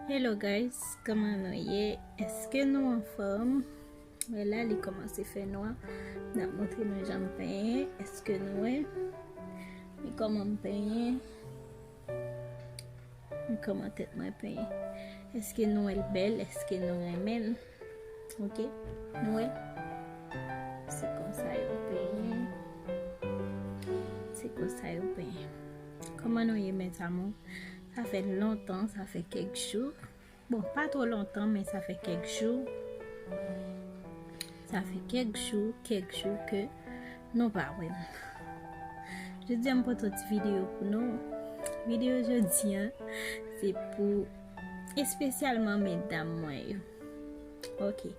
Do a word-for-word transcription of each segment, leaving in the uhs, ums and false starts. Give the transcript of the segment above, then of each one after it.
Hello guys, kòman nou ye? Èske nou anfòm? Wè la, li kòmanse fè nwa. M ap montre nou jan m penyen. Èske nou wè? Men kòman m penyen. Men kòman tèt mwen penyen. Èske nou wè l bèl? Èske nou renmen l? Ok? Nou wè? Se konsa yo penyen. Se konsa yo penyen. Kòman nou ye, mes amours? Sa fè lontan, sa fè kèk jou. Bon, pa twò lontan, men sa fè kèk jou. Sa fè kèk jou, kèk jou ke nou pa wè m. Jodi a, m pote yon ti videyo pou nou. Videyo jodi a, se pou espesyalman medam mwen yo. Ok.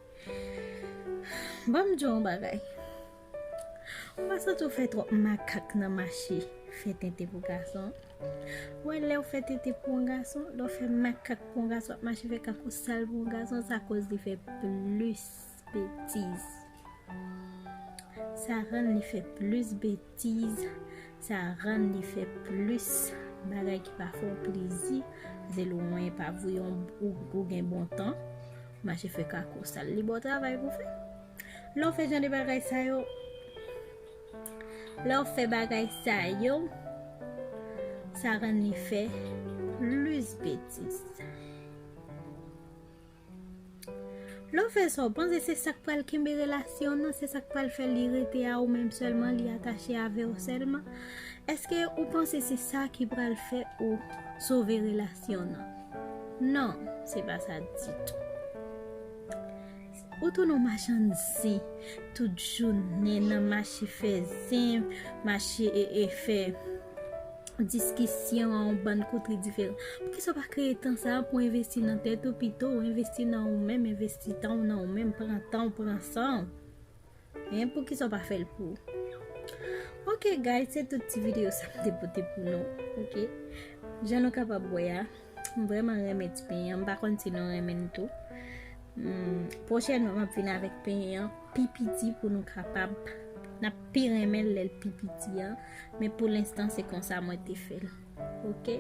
Ban m di w yon bagay. Ou pa santi w fè twòp makak nan mache fè tenten pou gason? Ou wè, lè w fè tenten pou yon gason, lè w fè makak pou yon gason, w ap mache fè kako sal pou yon gason, sa koz li fè plis betiz. Sa rann li fè plis betiz. Sa rann li fè plis bagay ki pa fè w plezi. Paske lwen pa voye yon, ou, ou gen bon tan. Mache fè kako sal. Li ba w travay pou fè. Lè w fè jan de bagay sa yo, lè w fè bagay sa yo, sa rann li fè plis betiz. Lè w fè sa, w panse se sa k pral kenbe relasyon nan, se sa k pral fè li rete a ou menm sèlman, li atache avè w sèlman? Èske ou panse se sa ki pral fè ou sove relasyon nan? Non, se pa sa ditou. Ou tounen yon machann zen tout jounen nan mache fè zen, mache e, e fè diskisyon a yon bann kote diferan. Poukisa w pa kreye tan sa a pou envesti nan tèt ou pito, envesti nan ou menm, envesti tan w nan ou menm, pran tan w, pran san w? Hein, poukisa w pa fè l pou ou? Ok, guys, se tout ti videyo sa m te pote pou nou. Ok? Jan nou kapab wè a, m vrèman renmen ti penyen an. M pa konn si nou renmen l tou. Hmm, pwochènman, m ap vin avèk penyen an pi piti pou nou kapab, n ap pi renmen l lè l pi piti an. Men pou lenstan, se konsa mwen te fè l. Ok?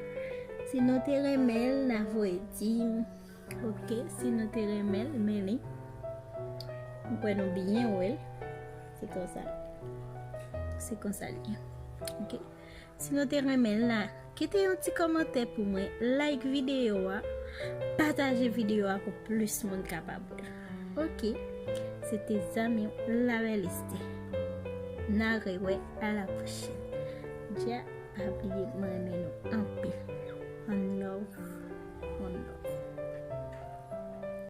Si nou te renmen l, n a voye di m. Ok? Si nou te renmen l, men li. M kwè nou byen wè l. Se konsa. Se konsa li ye. Ok? Si nou te renmen l la, kite yon ti kòmantè pou mwen, like videyo a, pataje videyo a pou plis moun kapab wè l. Ok, se te zanmi w, Labelle Esther. N a rewè, a la pwochèn. Dja pa bliye, mwen renmen nou anpil.